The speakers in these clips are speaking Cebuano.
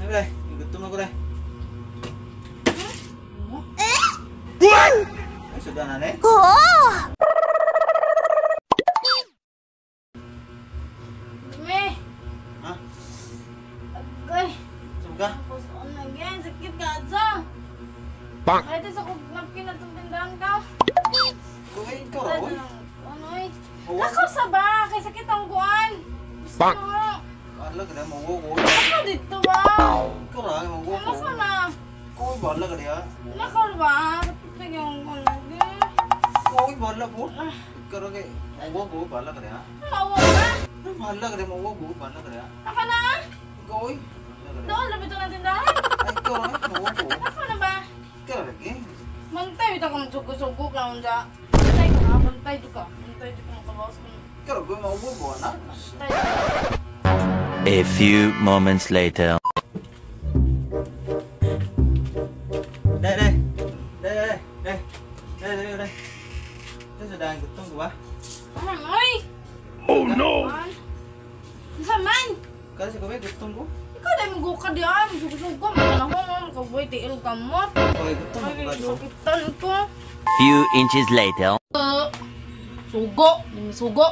Ay, gutom na ko dai. Ay, sudah na ne. Me. Ha? Agay. Sumga? Tapos on again, sakit ka adza. Bang! Ay, sa kog napkin na itong tindahan ka. Kung ay ikaw ra oy. Ano ay? Oo. Lakaw sa ba? Kay sakit ang kuan. Gusto Bang! mo. Bahala ka na mo ko. Lakaw dito ba? Ikaw ra mo ko. Lakaw na. Ko bahala ka diha. Lakaw ba? Sakit na yung kuan. Ko bahala po. Ikaw ra kay mo ko bahala ka diha. Mawa ka? Bahala ka diha mo ko bahala ka diha. Lakaw na? Ikaw oy. Bahala ka diha. Doon, lapit na tindahan. Ay, ikaw ra mo ko. Lakaw na ba? Ikaw ra lagi. Bantay, bitaw ka magsugo-sugo ka unja. Bantay ka ha, bantay jud ka. Bantay jud ka makabawas ko. Ikaw ra mo ko na. Bantay jud ka. A few moments later. Đây đây. Đây đây đây. Đây đây đây. Thế sudah gutom ko ba? Ano, oy? Oh no! Man. Unsa man? Kasi ko ba gutom ko? Ikaw dahil maguka di ay, magsugo-sugo, matanahon, makabuhay, tiil kamot. Oy, gutom Ay, ko ba? sakitan ko. Few inches later. Sugo, sugo.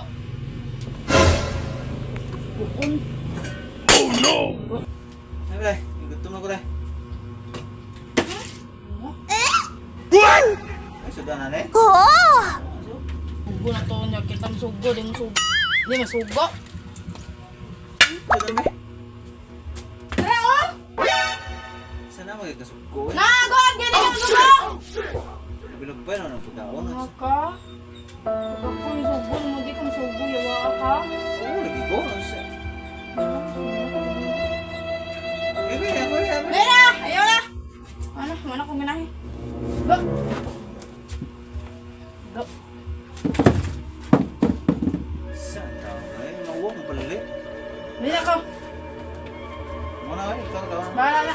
Sugoon. Oh no! Đây đây, gutom na ko dai. Ay, sudah na ne. Sugo na to niya, kitang sugo, di mo sugo. Di mo sugo. Sudah me. Tara, oh! Sana magkasugo. Nagod, gani ka sugo! Bilog pa na pagkaon. Ano ka? Pag ko yung sugo mo, di ka masugo, yawa ka. Oo, lagi ko. Ebe, ebe, ebe. Mera! Ayaw na! Ano? Wala kong ganahe. Go! Go! Saan tao ay? Mauwa mo pala. Mera ko! Muna ay, ikaw ka. Bahala na!